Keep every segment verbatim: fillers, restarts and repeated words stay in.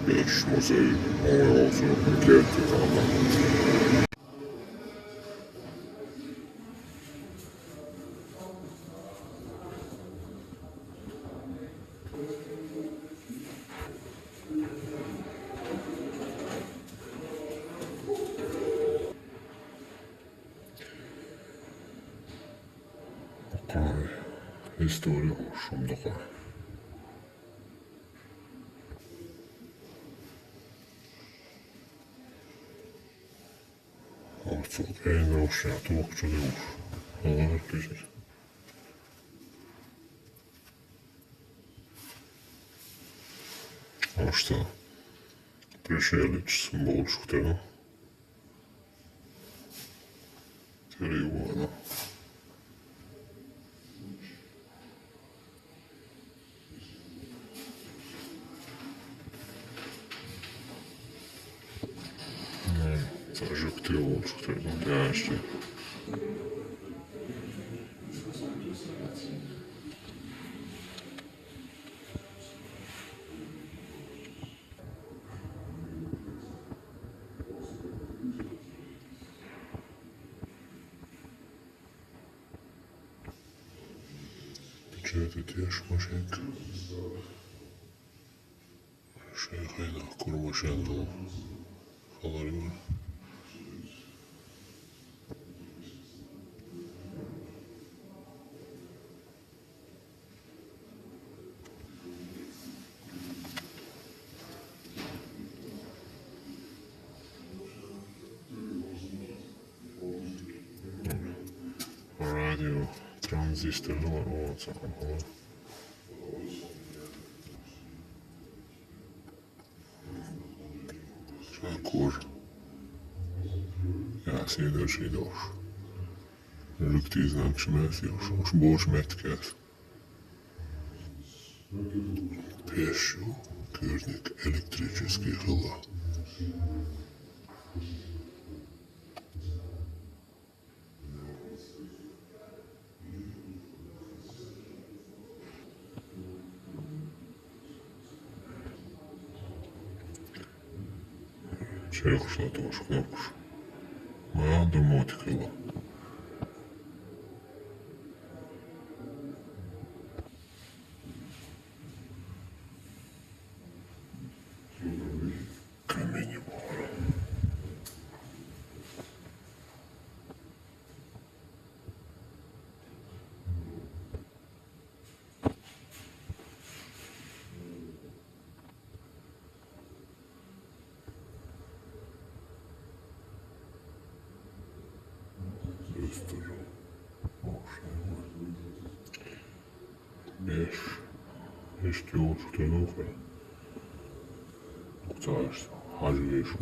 Beş masayı, on olsun, iki erkek adam. История шумдука. Артук эйн ошя, тук чудук. Алар түзер. Ошта. Пришелец болчукту. Тревога. Сажук тревога, что ли? Да, что ли? Печатать я шмашек. Шайхайда курмашан дол. Халарыма. Радио, транзистор, ну, вот, всяком. Шакур. Я сидор шидош. Жуктиз накшмес, я шош бош меткес. Пешу, кырник, электрический хыла. Чекушла тоже кнопкуш. Ма думать кыло. Камень. Просто. Беш. Беш тёлочка, ну-ка. Кутаешься. Хаживаешь.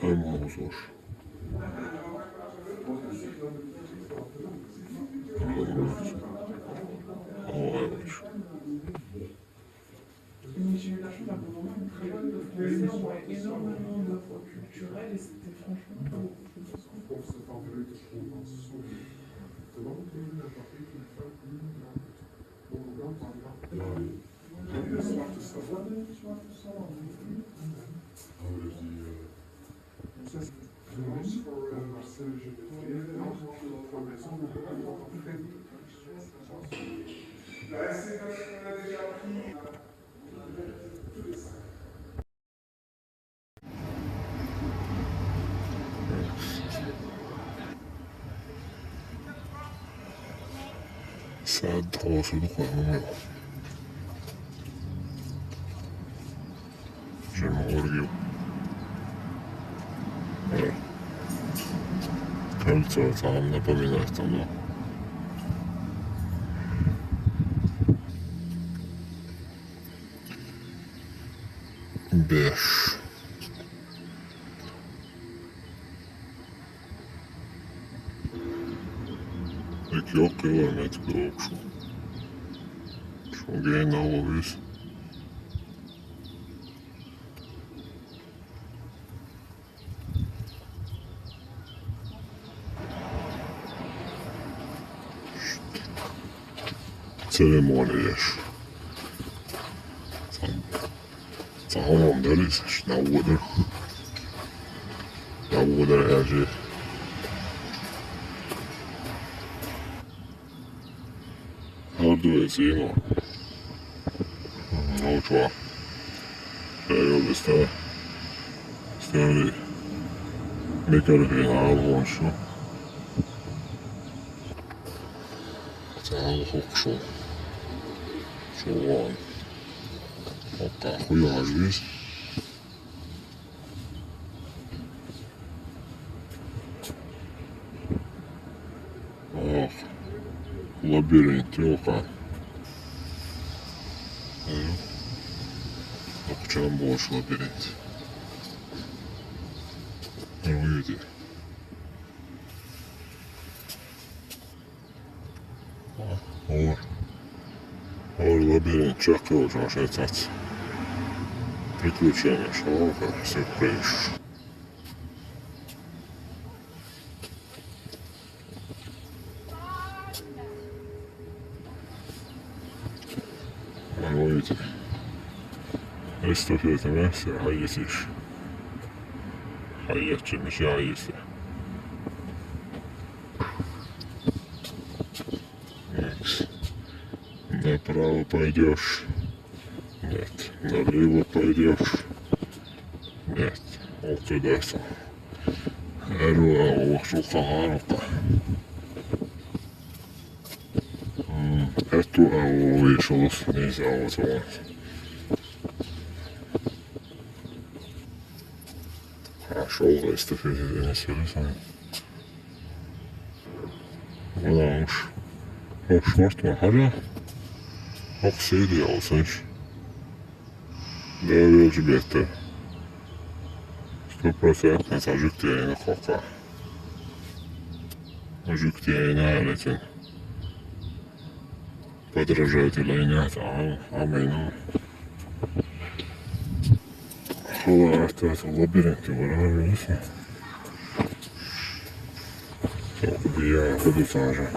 Tamam, hoş. Havaya hoş. Mais j'ai eu la chance d'avoir vraiment une très bonne, énormément, énormément d'offres culturelles et c'était franchement pas beaucoup. Саад тоосулук байна. Жема оргиу. Э. Кольцо, сам напоминает, оно. Беш. Ик йоккхилар мет кулокшу. Шугена ловис. Церемонияш. Цан-, цан хӀама дарис, аш наводар. Наводар хӀяжи. Хьардуэс йима. Научва. Эйвел ста. Стали. Микрофон алгъоншу. Цал хукшу. Шулгъон. Окка хуяжвис. Ох, лабиринт йоха. Охчан бош лабиринт. Руйди. Ор. Ор лабиринт чакъыл жашацац. Приключения шока сюрприз. Ой, видите. Эстафета, да? Всё, хайесиш. Хайечи, миши хайеси. Направо пойдёшь. Нет, налево пойдёшь. Нет, вот сюда сам. Эру, а, вот сюда, а, вот. М, эту, а, вот вышел, не знаю, вот он. А, шёл, эстафета, не сюда сам. Вона уж. Уж шорт ма хара. Ох, сиди алсаш. Да, велжи бетта. Сто процентов са жуктена хока. Жуктена летен. Подражатель айнат, а, амена. Хала, это, это лабиринт, его нравится. Я буду тоже.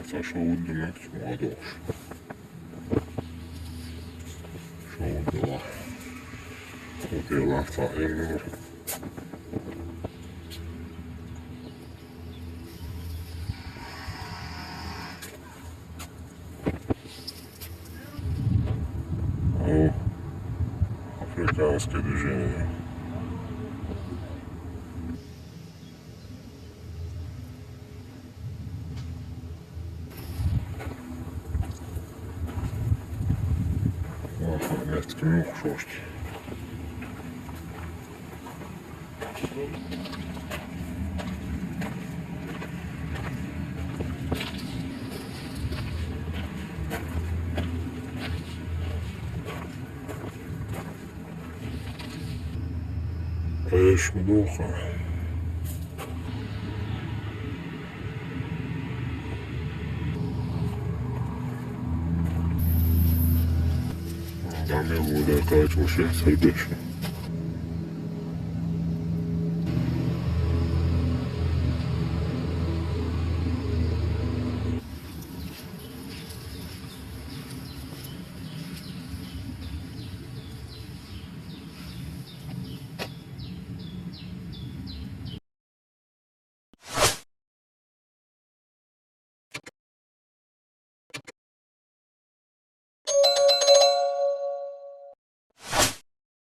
Ца шоуд думать, молодёжь. Шоуд была. Вот и лафта, и мур. О, африканское движение. Ох, меттиг мух шош. Эш мудоха. Даме вода качу шен сарбеш.